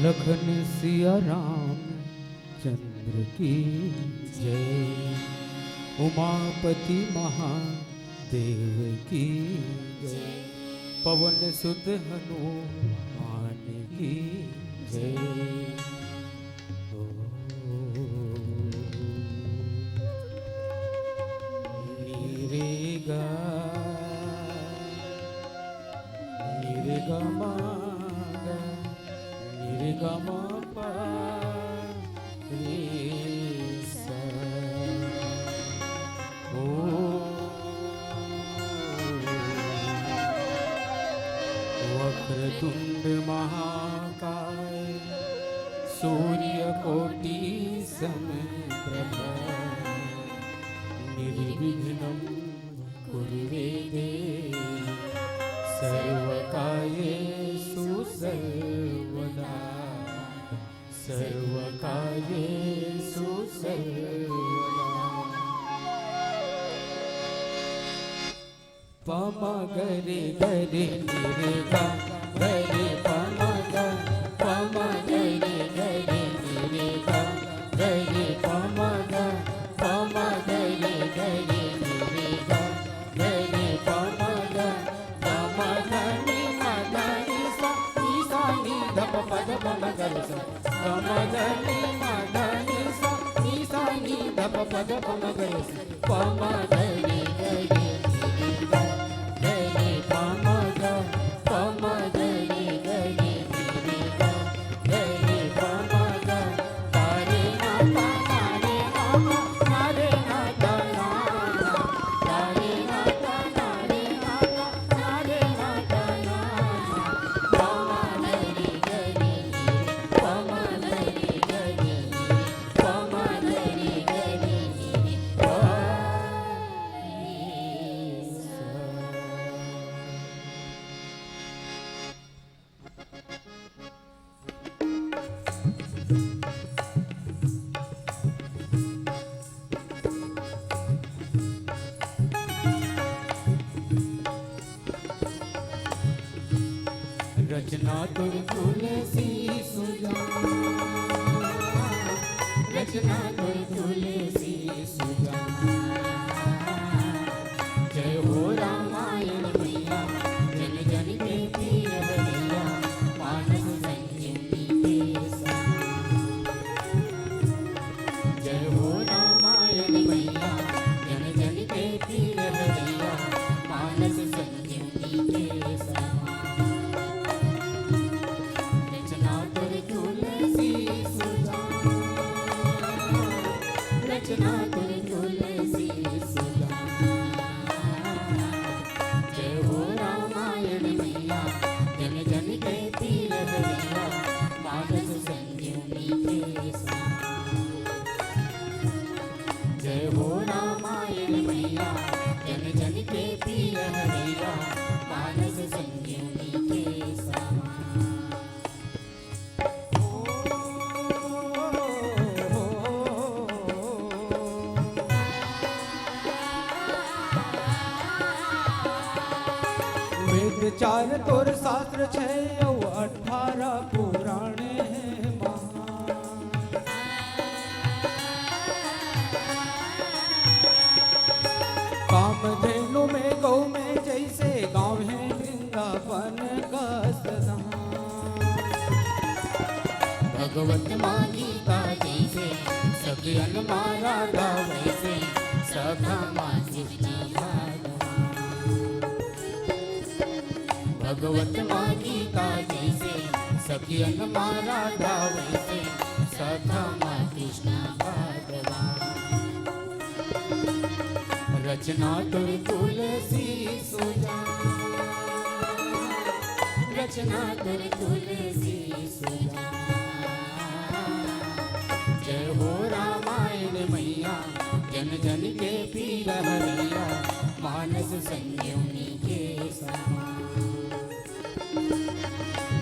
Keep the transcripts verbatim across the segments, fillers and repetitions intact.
लखन सिया राम चंद्र की जय। उमापति महादेव की जय। पवन सुत हनुमान की जय। ओ, निरेगा, निरेगा मागा, निरेगा मा पा रे सा। ओ, वक्रतुंड महाकाय, सूर्यकोटि समप्रभ, निर्विघ्नं कुरु मे देव, सर्वकार्येषु सर्वदा, सर्वकार्येषु सर्वदा। पम गरे गरे निरे गा, गरे पम गा, पम गरे गरे निरे गा, गरे पम गा, पम गरे गरे निरे गा, गरे पम गा, पम धनी मा धनी सा, नी सा नी ध प प ध प म ग रे सा, पम धनी मा धनी सा, नी सा नी ध प प ध प म ग रे सा। पम गरे गरे निरे गा, गरे पम गा, पम गरे गरे निरे गा, गरे पम गा, तारे ना ता, तारे ना ता, तारे ना ता, तारे ना ता, तारे ना ता, तारे ना ता, ना ता। पम गरे गरे निरे, पम गरे गरे निरे, पम गरे गरे निरे, पम रचना तुर तुलसी सुजान, रचना तुर तुलसी सुजान। जय हो रामायण मैया, जन जन के पीर हरैया, मानस संजीवनी के समान। जय हो रामायण मैया, जन जन के पीर हरैया, मानस संजीवनी के समान। रचना तुर तुलसी सुजान, रचना तुर तुलसी सुजान। जय हो रामायण मैया, जन जन के पीर हरैया, मानस संजीवनी के समान। जय हो रामायण मैया, जन जन के पीर हरैया, मानस संजीवनी के समान। वेद चार तोर शास्त्र छै, अउ अठारह पुराण हे महान। कामधेनु में गौ में जैसे, गाँव हे वृंदावन कस धाम। भगवत मा गीता जैसे, सखियन मा राधा वैसे, सखा मा कृष्ण भगवान। भगवत मा गीता जैसे, सखियन मा राधा वैसे, सखा मा कृष्ण भगवान। रचना तुर तुलसी सुजान, रचना तुर तुलसी सुजान। जय हो रामायण मैया, जन जन के पीर हरैया, मानस संजीवनी के समान।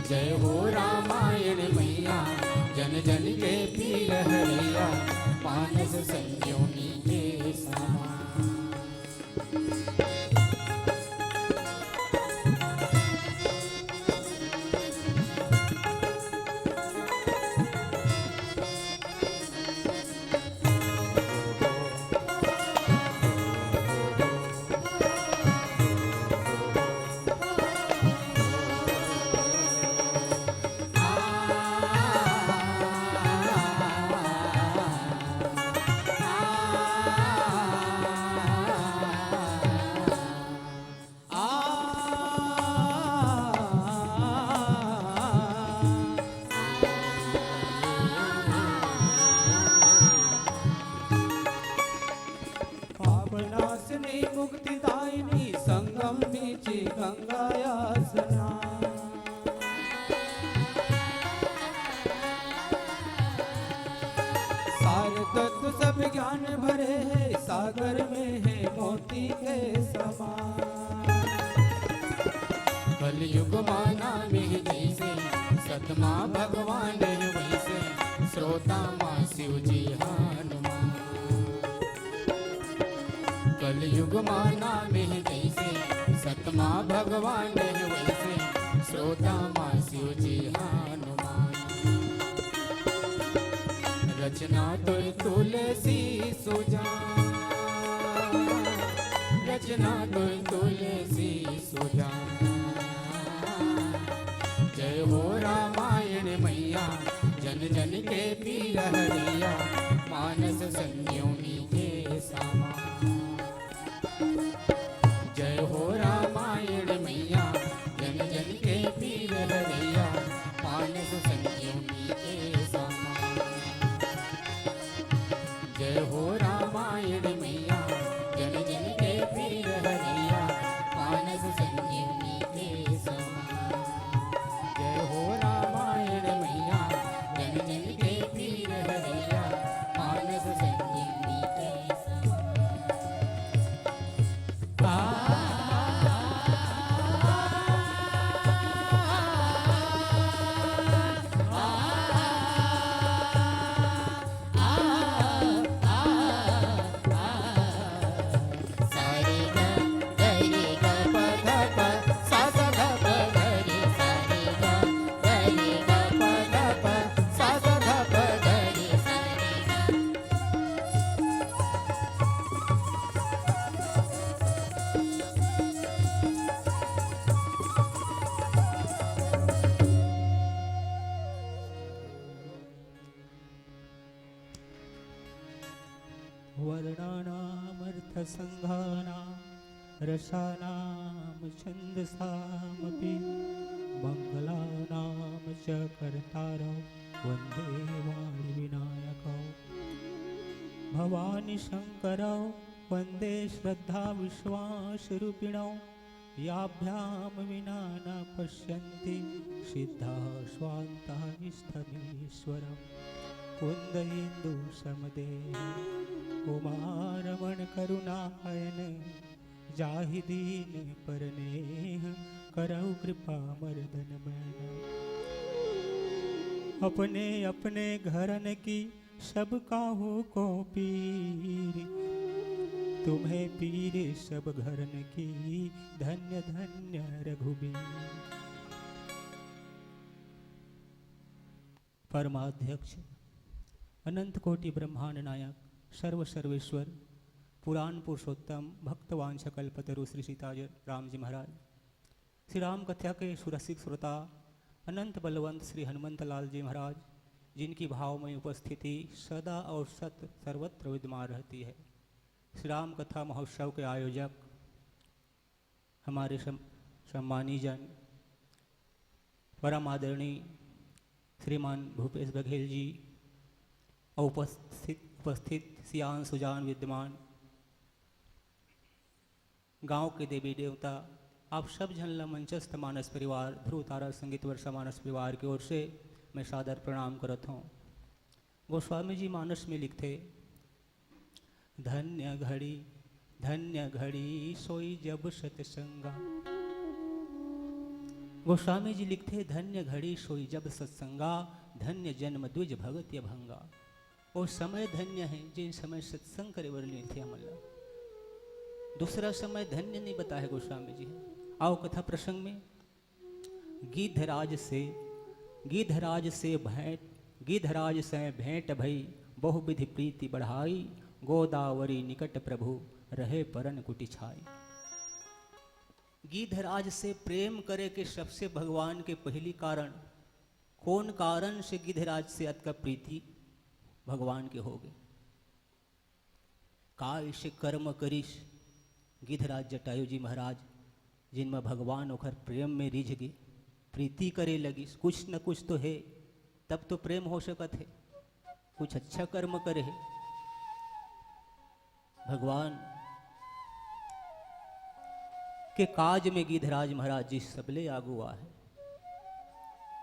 जय हो रामायण मैया, जन जन के पीर हरैया, मानस संजीवनी के समान। के समान। कलयुग माना में जैसे सतमा भगवान है वैसे, श्रोता माँ शिव जी हनुमान। कलयुग माना में जैसे सतमा भगवान है वैसे, श्रोता माँ शिव जी हनुमान। रचना तो तुलसी सुजान, रचना तो तुलसी सुजान। जय हो रामायण मैया, जन जन के पीर हरैया, मानस संजीवनी के समान। जय हो रामायण मैया, जन जन के पीर हरैया, मानस संजीवनी के समान। जय हो रामायण मैया, जन जन के पीर हरैया, मानस संजीवनी के समान। जय हो रामायण मैया, जन जन के पीर हरैया, मानस संजीवनी के समान। वर्णानामर्थसङ्घानां रसानां छन्दसामपि। मङ्गलानां च कर्तारौ वन्दे वाणिविनायकौ। भवानीशङ्करौ वन्दे श्रद्धाविश्वासरूपिणौ। याभ्यां विना न पश्यन्ति सिद्धाः स्वान्तः स्थमीश्वरम्। कुन्द इन्दु समदेव उमा रमण करुणानयन। जाहि दीन पर नेह करौ कृपा मरदन मैना। अपने अपने घरन की सब काहू को पीर, तुम्हें पीर सब घरन की, धन्य धन्य रघुबीर। परमाध्यक्ष, अनंत कोटि ब्रह्मांड नायक, सर्व सर्वेश्वर, पुराण पुरुषोत्तम, भक्तवांछा कल्पतरु श्री सीताराम जी महाराज, श्री राम कथा के सुरसिक श्रोता, अनंत बलवंत श्री हनुमंत लाल जी महाराज, जिनकी भाव में उपस्थिति सदा और सत सर्वत्र विद्यमान रहती है। श्री राम कथा महोत्सव के आयोजक हमारे सम-, सम्मानी जन, परम आदरणीय श्रीमान भूपेश बघेल जी और उपस्थित, उपस्थित सियान सुजान विद्यमान गांव के देवी देवता, आप सब झन ला मंचस्थ मानस परिवार, ध्रुव तारा संगीत वर्षा मानस परिवार की ओर से मैं सादर प्रणाम करत हूँ। गोस्वामी जी मानस में लिखथे, धन्य घड़ी, धन्य घड़ी सोई जब सतसंगा। गोस्वामी जी लिखथे, धन्य घड़ी सोई जब सतसंगा, धन्य जन्म द्विज भगत अभंगा। वो समय धन्य है, जिन समय सत्संग करे बर मिलथे हमन ला। दूसरा समय धन्य नहीं बताए गोस्वामी जी। आओ कथा प्रसंग में। गिद्धराज से, गिद्धराज से भेंट, गिद्धराज से भेंट भई, बहुविधि प्रीति बढ़ाई, गोदावरी निकट प्रभु रहे परन कुटि छाई। गिद्धराज से प्रेम करे के सबसे भगवान के पहली कारण, कौन कारण से गिद्धराज से अतका प्रीति भगवान के होगे? का ऐसे कर्म करिस गिद्धराज जटायु जी महाराज, जिन म भगवान ओखर प्रेम में रिझ गे, प्रीति करे लगिस? कुछ न कुछ तो हे, तब तो प्रेम हो सकत हे। कुछ अच्छा कर्म करे हे। भगवान के काज में गिद्धराज महाराज जी सबले आगू आहे।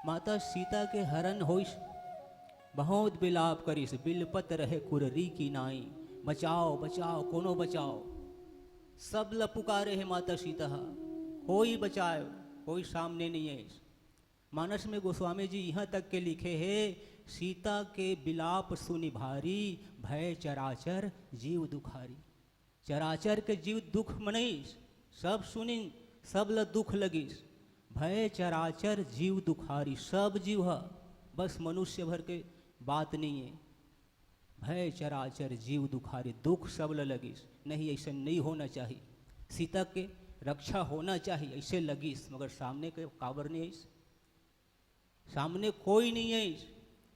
माता सीता के हरण होइस, बहुत बिलाप करिस, बिलपत रहे कुररी की नाई, बचाओ, बचाओ, कोनो बचाओ। सब ल पुकारे हे माता सीता ह, कोई बचाए, कोई सामने नहीं आइस। मानस में गोस्वामी जी इहाँ तक के लिखे हे, सीता के बिलाप सुनि भारी, भय चराचर जीव दुखारी। चराचर के जीव दुख मनइस, सब सुनिन, सब ल दुख लगिस। भय चराचर जीव दुखारी, सब जीव ह, बस मनुष्य भर के बात नहीं है। भय चराचर जीव दुखारी, दुख सब ल लगिस। नहीं, ऐसे नहीं होना चाहिए। सीता के रक्षा होना चाहिए, ऐसे लगिस, मगर सामने के काबर नहीं आइस? सामने कोई नहीं आइस।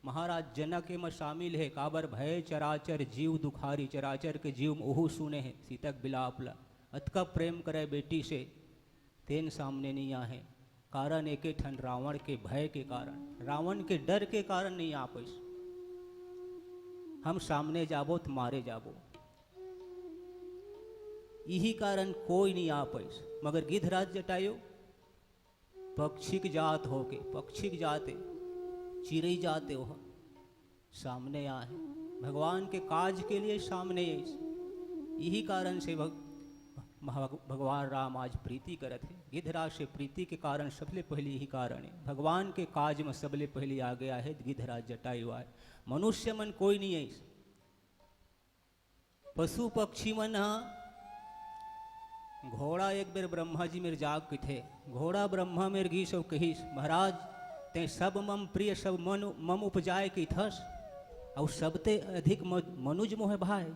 महाराज जनक एमा शामिल हे, काबर भय चराचर जीव दुखारी, चराचर के जीव में ओहू सुने हे सीता के बिलाप ला। अतका प्रेम करे बेटी से, तेन सामने नहीं आहे। कारण एके ठन रावण के भय के कारण, रावण के डर के कारण नहीं आ पाइस। हम सामने जाबो त मारे जाबो, इही कारण कोई नहीं आ पाइस। मगर गिद्धराज जटायु पक्षी के जात होके, पक्षी के जाते, चिरई जाते ओह सामने आए, भगवान के काज के लिए सामने आइस। यही कारण से भग-, भग-, भगवान राम आज प्रीति करत हे। गिद्धराज से प्रीति के कारण सबले पहले यही कारण है। भगवान के काज में सबले पहले आगे आहे गिद्धराज जटायु आए। मनुष्य मन कोई नहीं आइस। पशु पक्षी मन ह, घोड़ा एक बेर ब्रह्मा जी मेर जाग कहिथे। घोड़ा ब्रह्मा मेर गीस अउ कहिस, "महाराज, तें सब मम प्रिय, सब मन, मम उपजाए कहिथस, अउ सबते अधिक म-, मनुज मोहे भाए,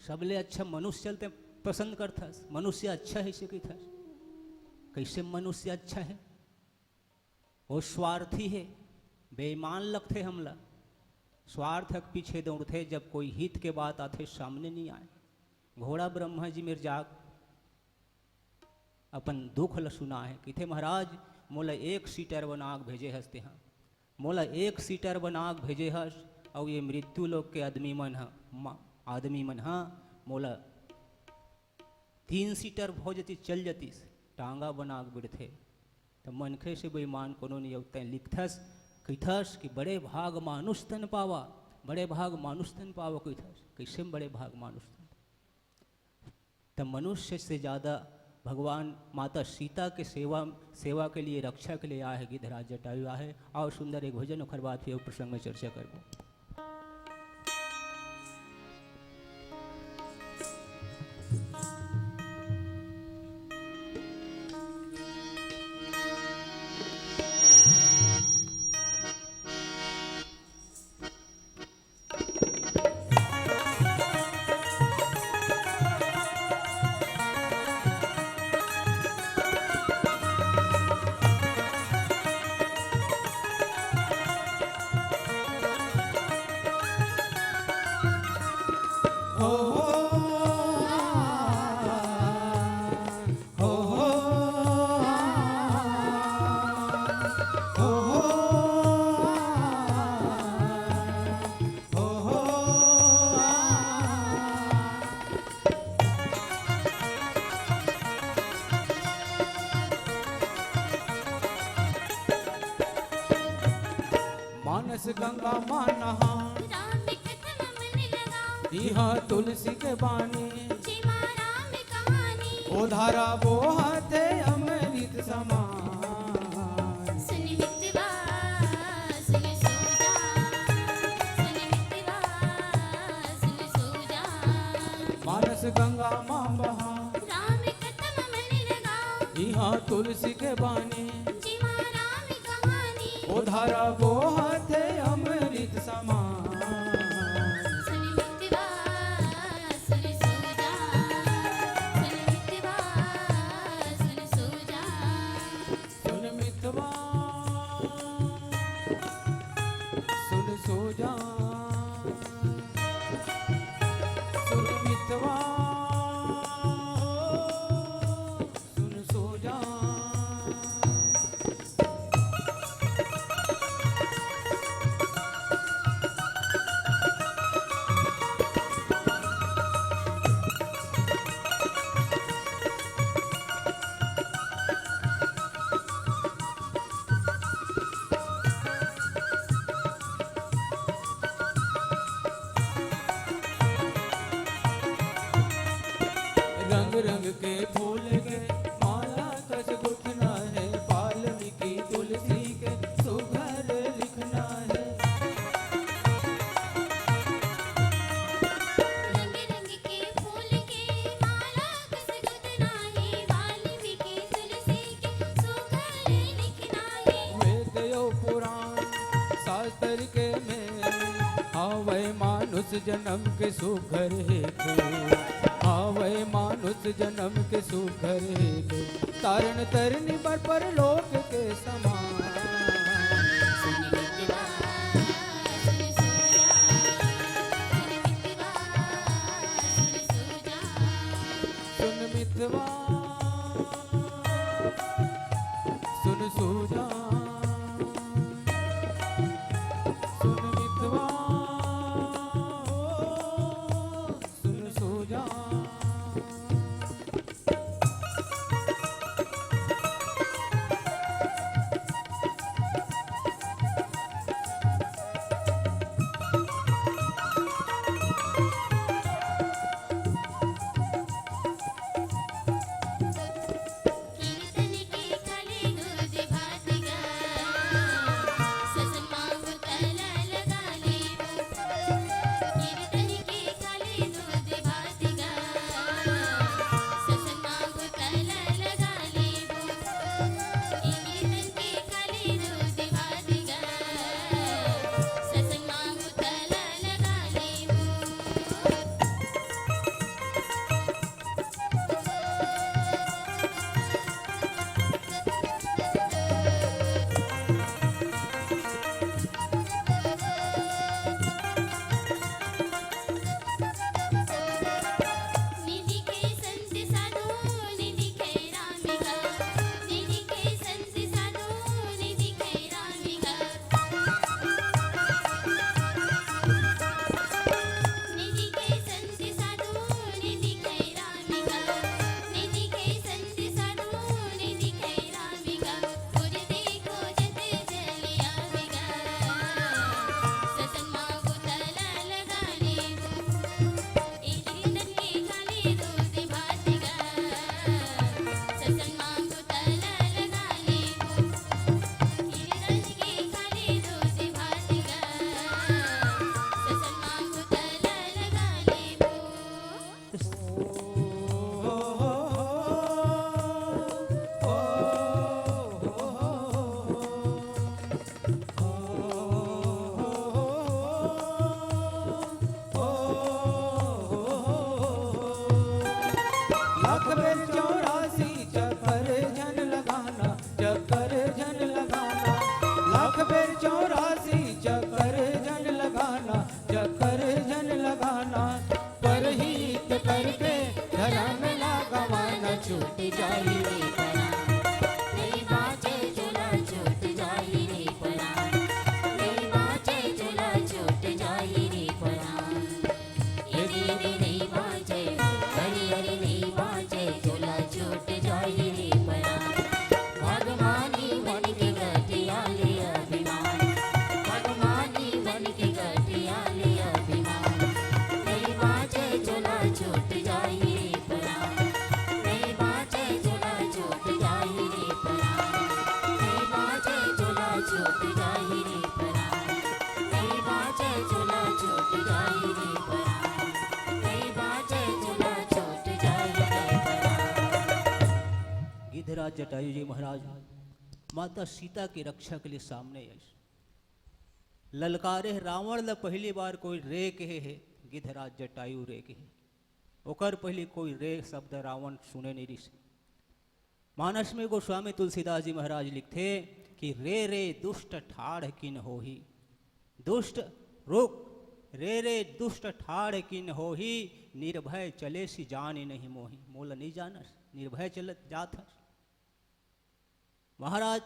सबले अच्छा मनुष्य ल तें पसंद करथस, मनुष्य अच्छा हे से कहिथस। कैसे मनुष्य अच्छा हे?" वो स्वार्थी हे, बेईमान लगथे हमला। स्वार्थ के पीछे दौड़थे, जब कोई हित के बात आथे, सामने नहीं आए। घोड़ा ब्रह्मा जी मेर जाग अपन दुख ल सुनाए, कहिथे, "महाराज, मोला एक सीटर बना के भेजे हस तेहा, मोला एक सीटर बना के भेजे हस, अउ ये मृत्यु लोक के आदमी मन ह, मा-, आदमी मन ह मोला तीन सीटर हो जतिस, चल जतिस, टांगा बना के बिड़थे।" त मनखे से बेईमान कोनो नहीं। अउ तैं लिखथस, कहिथस कि "बड़े भाग मानुष तन पावा, बड़े भाग मानुष तन पावा" कहिथस। कैसे में बड़े भाग मानुष तन? त मनुष्य से ज्यादा भगवान माता सीता के सेवा, सेवा के लिए, रक्षा के लिए आए हे गिद्धराज जटायु आए हे। अउ सुंदर एक भजन, ओखर बाद फिर प्रसंग में चर्चा करबो। मानस गंगा मा नहा, राम कथा मन लगा, इहाँ तुलसी के बानी, जेमा राम कहानी। ओ धारा बोहत हे अमृत समान। सुन मितवा, सुन सूजा, सुन मितवा, सुन सूजा। मानस गंगा मा बहा, राम कथा मन लगा, इहाँ तुलसी के बानी, जेमा राम कहानी। ओ धारा बोहत हे अमृत समान। सुन मितवा, सुन सूजा, सुन मितवा, सुन सूजा। सुन मितवा, सुन सूजा, सुन मितवा, सुन सूजा। पुराण शास्त्र के में आवै मानुष जन्म के सुघर हेतु, आवै मानुष जन्म के सुघर हेतु, तारण तरनी बर परलोक के समान। सुन मितवा, सुन सूजा, सुन मितवा, ओ, सुन सूजा। लख बेर चौरासी चक्कर झन लगाना, चक्कर झन लगाना। लख बेर चौरासी चक्कर झन लगाना, चक्कर झन लगाना। परहित करके धरम ला गवाना, छूट जाही रे परान। नइ बाँचे चोला, छूट जाही रे परान। नइ बाँचे चोला, छूट जाही रे परान। ए दीदी नइ बाँचे, अरे अरे नइ बाँचे, चोला छूट जाही रे परान। भगवानी मन के गठिया ले अभिमान, भगवानी मन के गठिया ले अभिमान। नइ बाँचे चोला छूट जाही रे परान, नइ बाँचे चोला छूट जाही रे परान, नइ बाँचे चोला छूट जाही रे परान। नइ बाँचे चोला छूट जाही रे परान। नइ बाँचे चोला छूट जाही रे परान। गिद्धराज जटायु जी महाराज माता सीता के रक्षा के लिए सामने आइस। ललकारे रावण ल पहली बार कोई रे कहे हे, गिद्धराज जटायु रे कहे। ओकर पहली कोई रे शब्द रावण सुने नइ रिहिस। मानस में गोस्वामी तुलसीदास जी महाराज लिखथे कि रे रे दुष्ट ठाढ़ किन होही। दुष्ट रुक, रे रे दुष्ट ठाढ़ किन होही, निर्भय चलेसि जानि नहीं मोही। मोला नइ जानस, निर्भय चलत जात हस। महाराज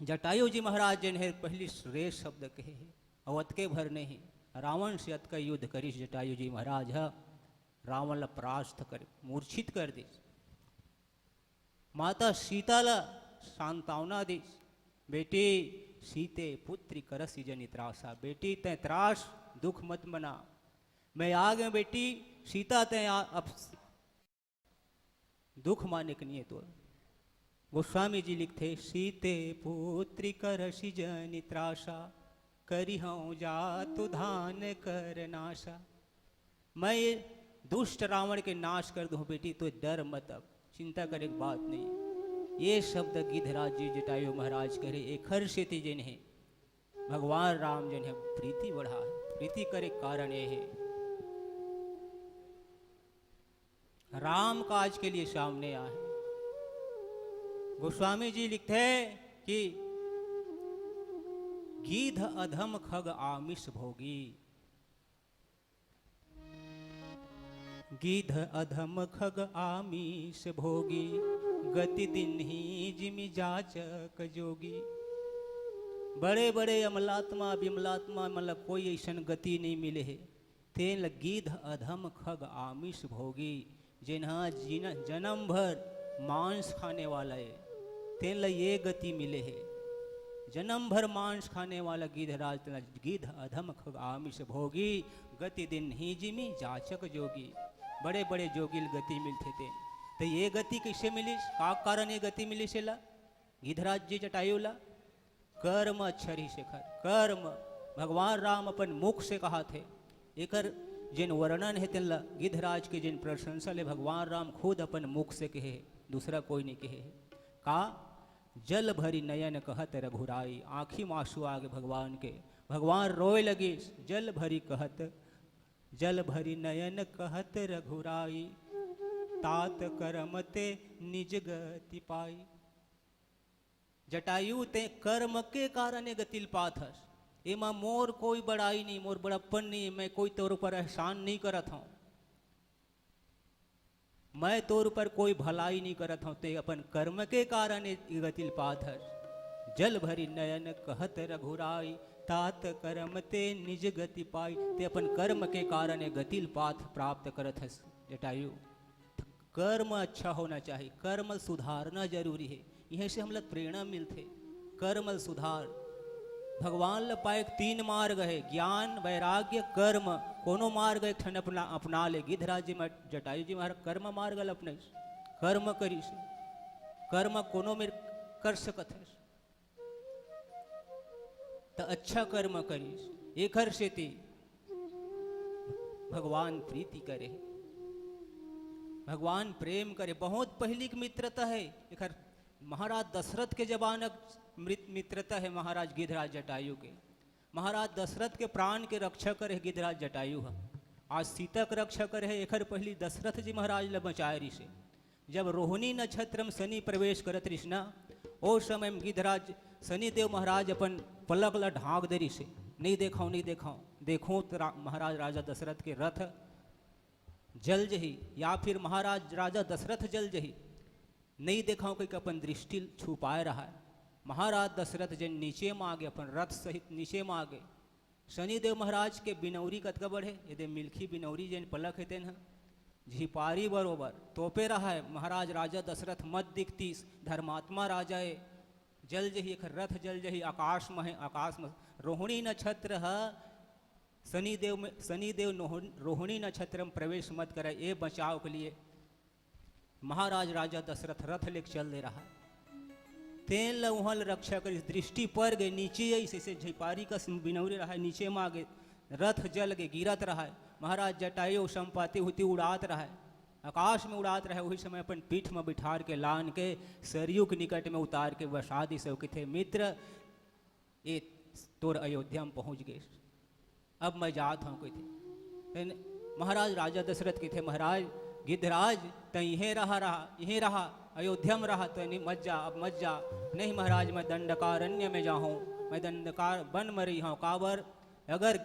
जटायु जी महाराज जेन हे पहली रे शब्द कहे हे, अउ अतके भर नहीं, रावण से अतका युद्ध करिस जटायु जी महाराज ह, रावण ला परास्त कर, मूर्छित कर दिस। माता सीता ला सांत्वना दिस, बेटी, सीते पुत्रि करसि जनि त्रासा, बेटी तैं त्रास दुख मत मना, मैं आ गए बेटी सीता, तैं आ, अब दुख माने के नहीं है तोर। गोस्वामी जी लिखथे, सीते पुत्रि करसि जनि त्रासा, करिहौं जातु धान कर नासा। मैं ये दुष्ट रावण के नाश कर दूं बेटी, तो डर मत, अब चिंता करे के बात नहीं। ये शब्द गिद्धराज जी जटायु महाराज करे, एखर सेती जेन हे भगवान राम जेन हे प्रीति बढ़ा हे। प्रीति करे कारण ये हे, राम काज के लिए सामने आए। गोस्वामी जी लिखते हैं कि गीध अधम खग आमिष भोगी। गीध अधम खग आमिष भोगी, गति दिन्ही जिमि जाचक जोगी। बड़े बड़े अमलात्मा विमलात्मा मन ल कोई ऐसन गति नहीं मिले हे। तेन ल गीध अधम खग आमिष भोगी, जेन ह जिन-, जन्म भर मांस खाने वाला हे, तेन ल ये गति मिले हे। जन्म भर मांस खाने वाला गिद्धराज तेन ल गीध अधम खग आमिष भोगी, गति दिन्ही जिमि जाचक जोगी। बड़े बड़े जोगी ल गति मिलथे तेन। त ये गति कइसे मिलिस? का कारण ये गति मिलिस एला? गिद्धराज जी जटायु ला कर्म अच्छा रहिस एखर। कर्म भगवान राम अपन मुख से कहाथे। एकर जेन वर्णन हे तेन ला गिद्धराज के जेन प्रशंसा ले भगवान राम खुद अपन मुख से कहे हे, दूसरा कोई नहीं कहे हे। का? जल भरी नयन कहत रघुराई, आँखी म आंसू आगे भगवान के। भगवान रोए लगिस, जल भरी कहत, जल भरी नयन कहत रघुराई, तात करम ते निज गति पाई। जटायु, ते कर्म के कारण ये गति ल पात हस। एमा मोर कोई बड़ाई नहीं, मोर बड़प्पन नहीं, मैं कोई तोर ऊपर एहसान नहीं करत हूँ। मैं तोर ऊपर कोई भलाई नहीं करत हूँ, ते अपन कर्म के कारण ये गति ल पात हस। जल भरी नयन कहत रघुराई, तात करम ते निज गति पाई। ते अपन कर्म के कारण ये गति ल पात प्राप्त करत हस जटायु। कर्म अच्छा होना चाहिए, कर्म सुधारना जरूरी है। इहे से हमला प्रेरणा मिलथे। कर्म सुधार, भगवान ल पाए के तीन मार्ग है, ज्ञान, वैराग्य, कर्म। कोनो मार्ग एक ठन अपना, अपना ले। गिद्धराज जी म-, जटायु जी महाराज कर्म मार्ग ल अपने, कर्म करिस, कर्म कोनो मेर कर सकत है। त अच्छा कर्म करिस, एखर सेती भगवान प्रीति करे, भगवान प्रेम करे। बहुत पहिली के मित्रता है एखर, महाराज दशरथ के जमाना के मृत-, मित्रता है महाराज गिद्धराज जटायु के। महाराज दशरथ के प्राण के रक्षा करे गिद्धराज जटायु ह। आज सीता के रक्षा करे है, एखर पहिली दशरथ जी महाराज ल बचाए रिसे। जब रोहिणी नक्षत्र में शनि प्रवेश करत रिस ना, ओ समय में गिद्धराज शनिदेव महाराज अपन पलक ल ढांक दे रिसे, "नहीं देखाओ, नहीं देखाओ, देखो तो रा-, महाराज राजा दशरथ के रथ जल जही, या फिर महाराज राजा दशरथ जल जही, नहीं देखाओ," कहिके अपन दृष्टि छुपाए रहा है। महाराज दशरथ जन नीचे में आगे, अपन रथ सहित नीचे में आगे। शनिदेव महाराज के बिनौरी कतका बड़े, ये दे मिलखी बिनौरी जेन पलक हे तेन ह, झिपारी बरोबर तोपे रहा है। महाराज राजा दशरथ मत दिखतीस, धर्मात्मा राजा ए, जल जही, एखर रथ जल जही, आकाश में है, आकाश में। रोहिणी नक्षत्र ह, शनिदेव में, शनिदेव नोह-, रोहिणी नक्षत्र में प्रवेश मत करे, ये बचाव के लिए महाराज राजा दशरथ रथ लेके चल दे रहा। तेन ल उहाँ ल रक्षा करिस, दृष्टि पर गए, नीचे आइस, जैसे झिपारी कस बिनौरी रहा, नीचे म आगे, रथ जल के गिरत रहा। महाराज जटायु संपाति हुती उड़ात रहा, आकाश में उड़ात रहा। वही समय अपन पीठ में बिठार के लान के सरयू के निकट में उतार के बसा दिस अउ कथे, "मित्र, ए तोर अयोध्या में पहुँच गए।" अब मैं जात हूँ, कहिथे। तेन महाराज राजा दशरथ कहिथे, "महाराज गिद्धराज, तैं इहें रहा, रहा, इहें रहा, अयोध्या में रहा, तैं नहीं, मत जा, अब मत जा।" "नहीं महाराज, मैं दंडकारण्य में जाहूँ, मैं दंडकार वन में रहिहूँ।" काबर? अगर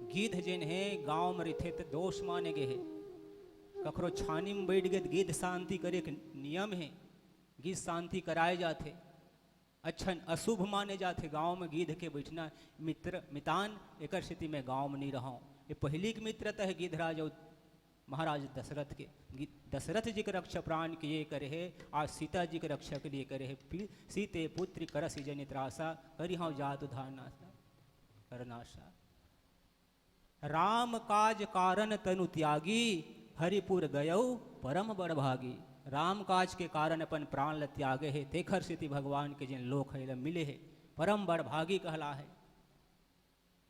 गिद्ध जेन हे गाँव में रहिथे त दोष माने गे हे। कखरो छानी में बैठ गे त गिद्ध शांति करे के नियम हे, गिद्ध शांति कराए जाथे। अच्छा, अशुभ माने जाथे गांव में गिद्ध के बैठना। मित्र मितान, एकर सेती मैं गांव में नहीं रहूं। ये पहिली के मित्रता हे गिद्धराज अउ महाराज दशरथ के। गि-, दशरथ जी के रक्षा प्राण के ये करे हे, आज सीता जी के रक्षा के लिए करे हे। पि-, "सीते पुत्र करसि जनि त्रासा, करिहौं जात उधार नासा, कर नासा।" "राम काज कारण तनु त्यागी, हरिपुर गयौ परम बड़भागी।" राम काज के कारण अपन प्राण ल त्यागे हे, तेखर सेती भगवान के जेन लोक हे, ल मिले हे, परम बड़भागी कहला हे।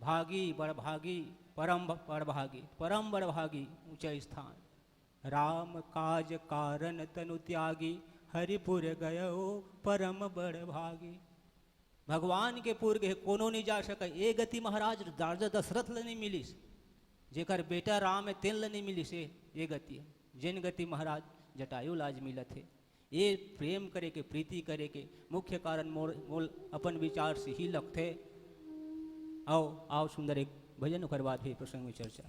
भागी, बड़भागी, परम ब-, बड़भागी, परम बड़भागी, ऊंचा स्थान। "राम काज कारण तनु त्यागी, हरिपुर गयो परम बड़ भागी। भगवान के पुर गे कोनो नइ जा सके। ए गति महाराज राजा दशरथ ल नइ मिलिस, जेकर बेटा राम हे तेन ल नइ मिलिस। ए, ए गति, जेन गति महाराज जटायु ल आज मिलत हे। ए प्रेम करे के, प्रीति करे के मुख्य कारण मोर, मोल अपन विचार से ही लगथे। आओ, आओ सुंदर एक भजन, ओकर बाद फिर प्रसंग में चर्चा।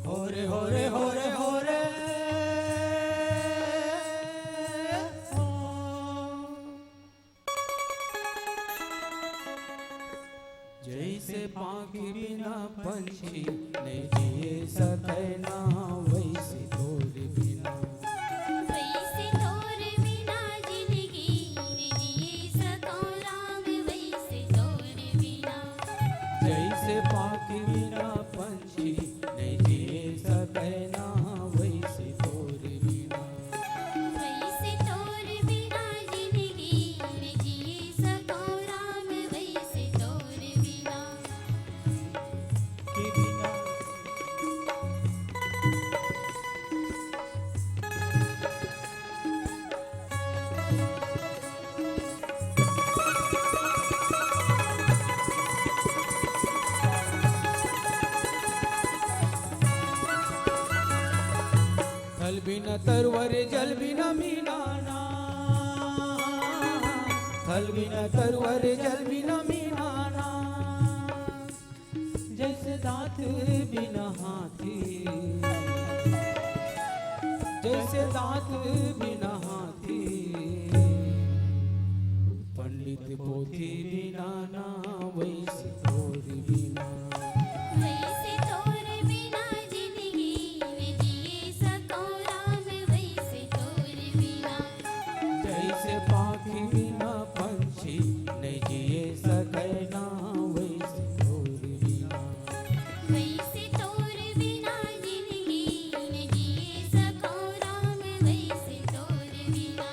होरे, होरे, होरे, होरे। जैसे पाँखी बिना पंछी नहीं जिए सके ना, वैसे तोर बिना। वैसे तोर बिना जिंदगी नहीं जिए सको राम, वैसे तोर बिना। जैसे पाँखी बिना पंछी नहीं जिए सके ना, वैसे तोर बिना। वैसे तोर बिना जिंदगी नहीं जिए सको राम, वैसे तोर बिना। के बिना। थल बिना तरुवर जल बिना मीनाना, थल बिना तरुवर जल बिना मीनाना। जैसे दांत बिना हाथी, जैसे दांत बिना हाथी, पंडित पोथी बिना ना, वैसे तोर बिना। वैसे तोर बिना जिंदगी में जिए सको राम, वैसे तोर बिना। जैसे पाखी बिना पंछी नहीं जिए सके ना, वैसे तोर बिना। वैसे तोर बिना जिंदगी न जिए सको राम, वैसे तोर बिना।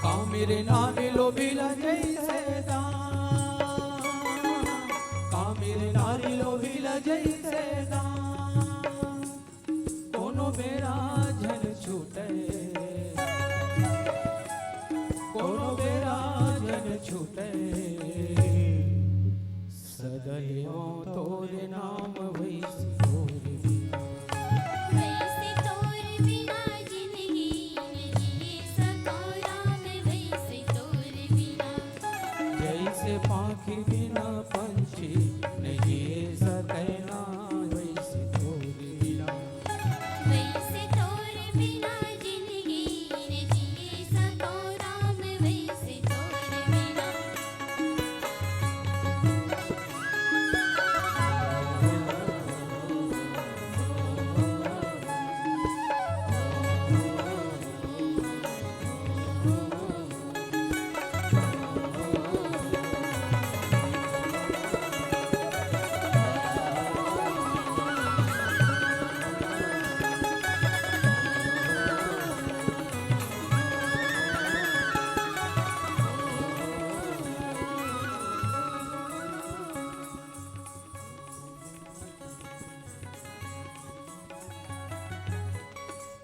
का मेरे नारी लोभी ला जैसे दान, का मेरे नारी लोभी ला जैसे दान। कोनो बेरा झन छूटे, कोनो बेरा झन छूटे। सदैव तोरे नाम वैसे तोर बिना। वैसे तोर बिना जिंदगी न जिए सको राम, वैसे तोर बिना। जैसे पाखी बिना पंछी न जिए सके ना, वैसे तोर बिना। वैसे तोर बिना जिंदगी न जिए सको राम, वैसे तोर बिना।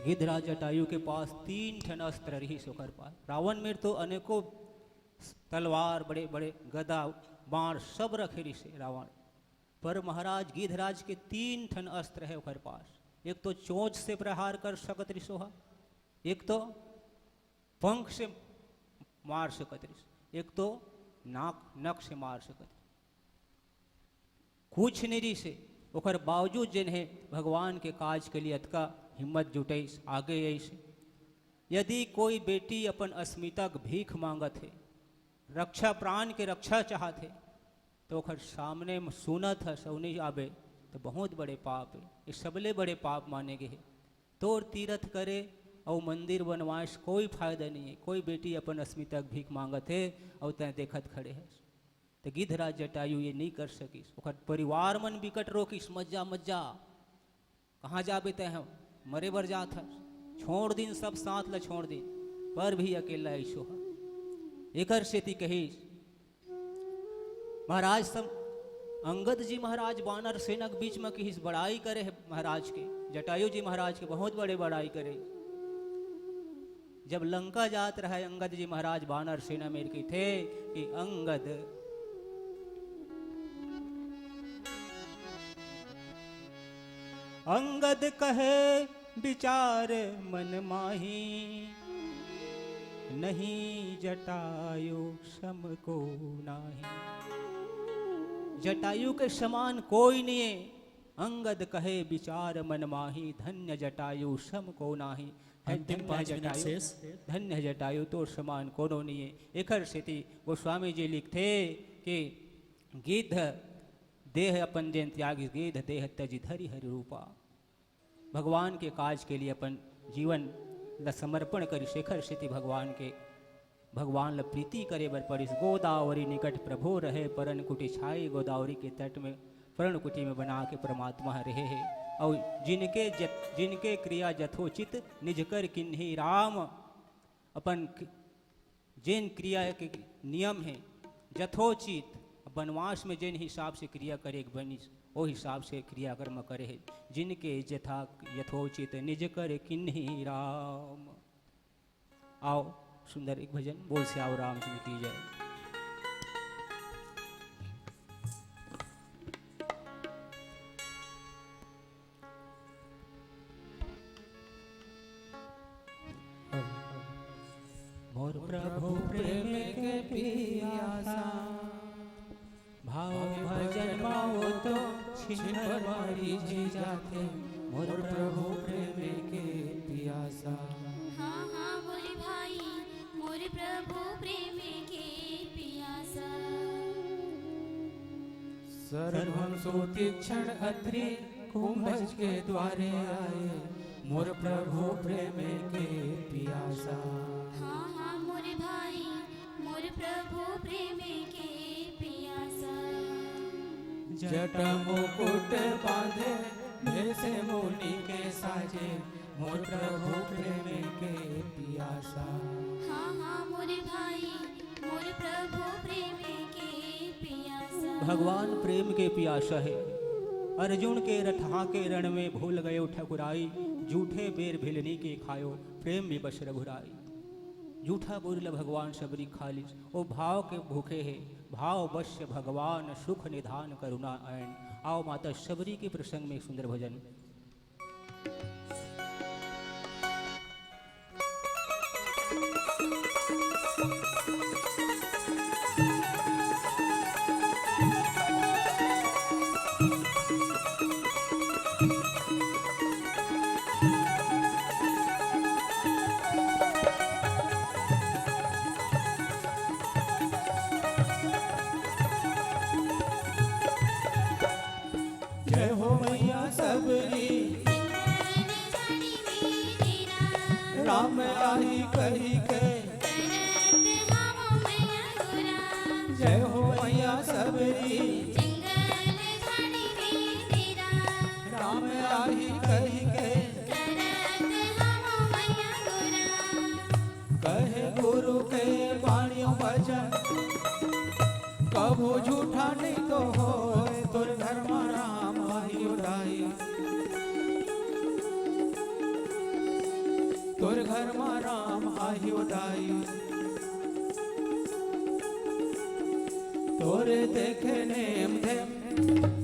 गिद्धराज जटायु के पास तीन ठन अस्त्र रहिस ओकर पास। रावण मेर तो अनेकों तलवार, बड़े बड़े गदा, बाण सब रखे रिहिसे रावण। पर महाराज गिद्धराज के तीन ठन अस्त्र हे ओकर पास। एक तो चोंच से प्रहार कर सकत रिहिस ओहा, एक तो पंख से मार सकत रिहिस, एक तो नाक, नक से मार सकत रिहिस। कुछ नइ रिहिसे, ओकर बावजूद जेन हे भगवान के काज के लिए अतका हिम्मत जुटाइस, आगे आइस। यदि कोई बेटी अपन अस्मिता के भीख मांगत हे, रक्षा, प्राण के रक्षा चाहत हे, तो ओकर सामने म सुनत हस अउ नइ आबे, तो बहुत बड़े पाप हे। ये सबले बड़े पाप माने गे हे। तोर तीरथ करे अउ मंदिर बनवाए से कोई फायदा नइ हे। कोई बेटी अपन अस्मिता के भीख मांगत हे अउ तैं देखत खड़े हस। त गिद्धराज जटायु ये नइ कर सकिस। ओकर परिवार मन बिकट रोकिस, "मत जा, मत जा, कहाँ जाबे तैं ह? मरे बर जात हस, छोड़ दिन, सब साथ ल छोड़ दिन।" पर भी अकेला आइस ओहा। एकर सेती कहिस, महाराज सब, अंगद जी महाराज बानर सेना के बीच म किहिस, बड़ाई करे हे महाराज के, जटायु जी महाराज के बहुत बड़े बड़ाई करे। जब लंका जात रहय अंगद जी महाराज बानर सेना मेर, कहिथे कि अंगद, अंगद कहे बिचार मन माही, नहीं जटायु सम को नाही। जटायु के समान कोई नइ हे। अंगद कहे बिचार मन माही, धन्य जटायु सम को नाही। अंतिम धन्य पाँच मिनट जटायु, शेष। धन्य जटायु, तोर समान कोनो नइ हे। एकर सेती गोस्वामी जी लिखथे कि गिद्ध देह अपन जेन त्यागिस, गिद्ध देह तजि धरि हरि रूपा। भगवान के काज के लिए अपन जीवन ल समर्पण करिस, एकर सेती भगवान के, भगवान ल प्रीति करे बर पड़िस। गोदावरी निकट प्रभु रहे, परण कुटी छाई। गोदावरी के तट में परण कुटी में बना के परमात्मा ह रहे हे। अउ जिनके जत-, जिनके क्रिया जथोचित निज कर किन्ही राम, अपन क-, जेन क्रिया के नियम हे, जथोचित, बनवास में जेन हिसाब से क्रिया करे के बनिस, ओ हिसाब से क्रियाकर्म करे हे। जिनके जथा, यथोचित निज कर किन्ही राम। आओ, सुंदर एक भजन, बोल सियावर रामचंद्र की जय। मोर प्रभु प्रेम के पियासा, भाव भजन मा वो तो छिन भर मा रिझ जाथे। मोर प्रभु प्रेम के पियासा। हाँ, हाँ, मोर भाई, मोर प्रभु प्रेम के पियासा। सरभंगसु तीक्ष्ण अत्रि कुंभज के द्वारे आए, मोर प्रभु प्रेम के पियासा। हाँ, हाँ, मोर भाई, मोर प्रभु प्रेम के पियासा। जटा मुकुट बांधे, भेष मुनि के साजे, मोर प्रभु प्रेम के पियासा। हाँ, हाँ, मोर भाई, मोर प्रभु प्रेम के पियासा। भगवान प्रेम के पियासा हे। अर्जुन के रथ हांके रण में भूल गयो ठकुराई, जूठे बेर भिलनी के खायो, प्रेम विवश रघुराई। जूठा बोरी ल भगवान सबरी खा लिस, ओ भाव के भूखे हे, भाव वश भगवान सुख निधान करुणा ऐन। आओ माता सबरी के प्रसंग में एक सुंदर भजन। जय हो मैया सबरी। राम आही कही के। जय हो मैया सबरी। राम आही कही के। कहे गुरु के बाणियों वचन, कभू झूठा नहीं तो होए, तोर घर मा राम आही ओ दाई, तोर घर मा राम आही ओ दाई। तोरे देखे नेम धेम,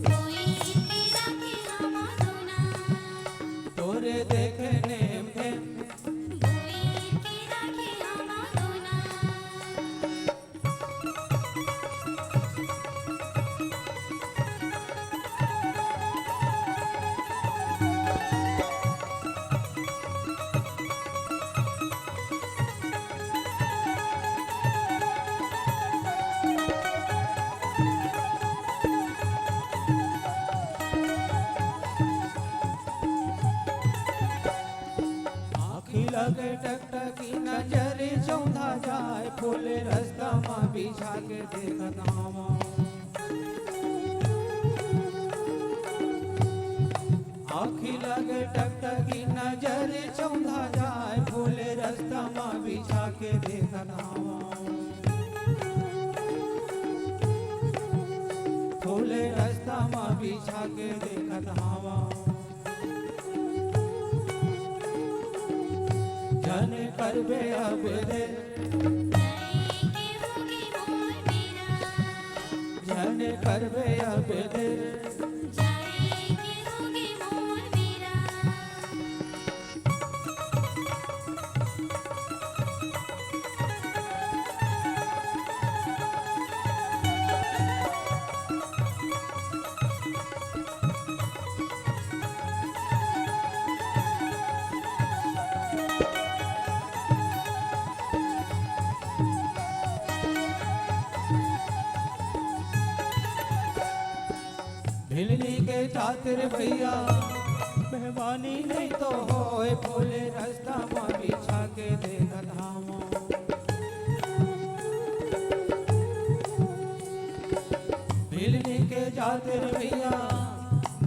कोई के राखे हवा दोना। तोरे देखे नेम धेम, कोई के राखे हवा दोना। आँखी लगे टकटकी नजर चौंधा जाए, फूल रस्ता म बिछा के देखत हवं। आँखी लगे टकटकी नजर चौंधा जाए, फूल रस्ता म बिछा के देखत हवं। फूल रस्ता म बिछा के देखत हवं। जन करबे अब देर, जन करबे अब देर। भिलनी के जात रे भैया, मेहमानी नहीं तो होए, फूल रस्ता म बिछा के देखत हवं। भिलनी के जात रे भैया,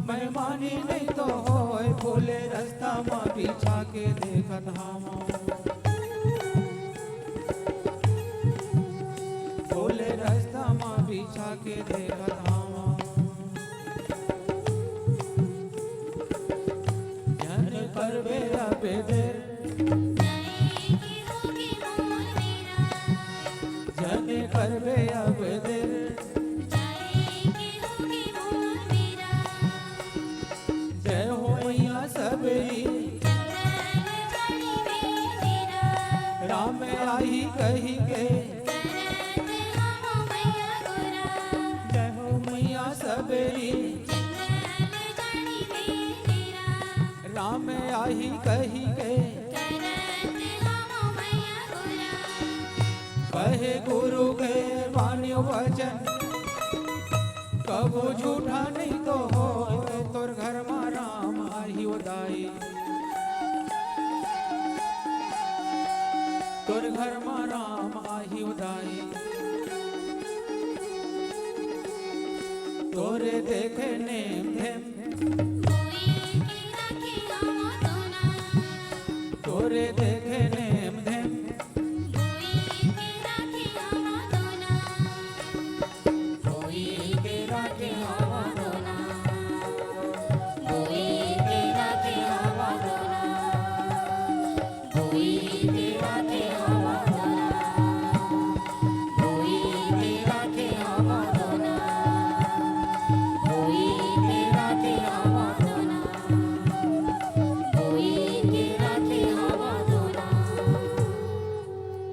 मेहमानी नहीं तो होए, फूल रस्ता म बिछा के देखत हवं। फूल रस्ता म बिछा के देखत हवं। जन करबे अब देर, जन करबे अब देर। जय हो मैया सबरी, राम आही कही के। जय हो मैया सबरी, राम आही कही के। कहे गुरु के मान्यो वचन, कबो झूठा नहीं तो होए। तोर घर मा राम आही ओ दाई, तोर घर मा राम आही ओ दाई। तोरे देखे नेम धेम, तोरे देखे नेम धेम।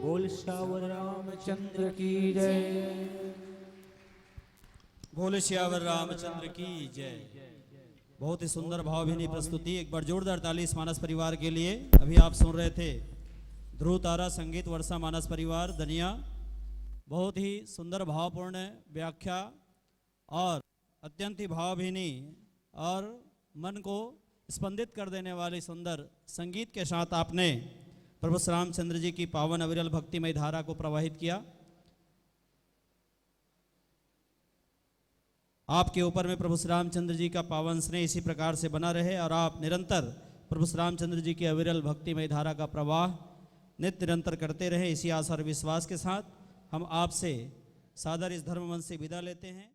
बोल सियावर रामचंद्र की जय। बोल सियावर रामचंद्र की जय। बहुत ही सुंदर भावभीनी प्रस्तुति। एक बार जोरदार ताली इस मानस परिवार के लिए। अभी आप सुन रहे थे ध्रुव तारा संगीत वर्षा मानस परिवार दनिया। बहुत ही सुंदर भावपूर्ण व्याख्या और अत्यंत ही भावभीनी और मन को स्पंदित कर देने वाली सुंदर संगीत के साथ आपने प्रभु श्री रामचंद्र जी की पावन अविरल भक्तिमय धारा को प्रवाहित किया। आपके ऊपर में प्रभु श्री रामचंद्र जी का पावन स्नेह इसी प्रकार से बना रहे और आप निरंतर प्रभु श्री रामचंद्र जी की अविरल भक्तिमय धारा का प्रवाह नित्य निरंतर करते रहें, इसी आशा और विश्वास के साथ हम आपसे सादर इस धर्म मंच से विदा लेते हैं।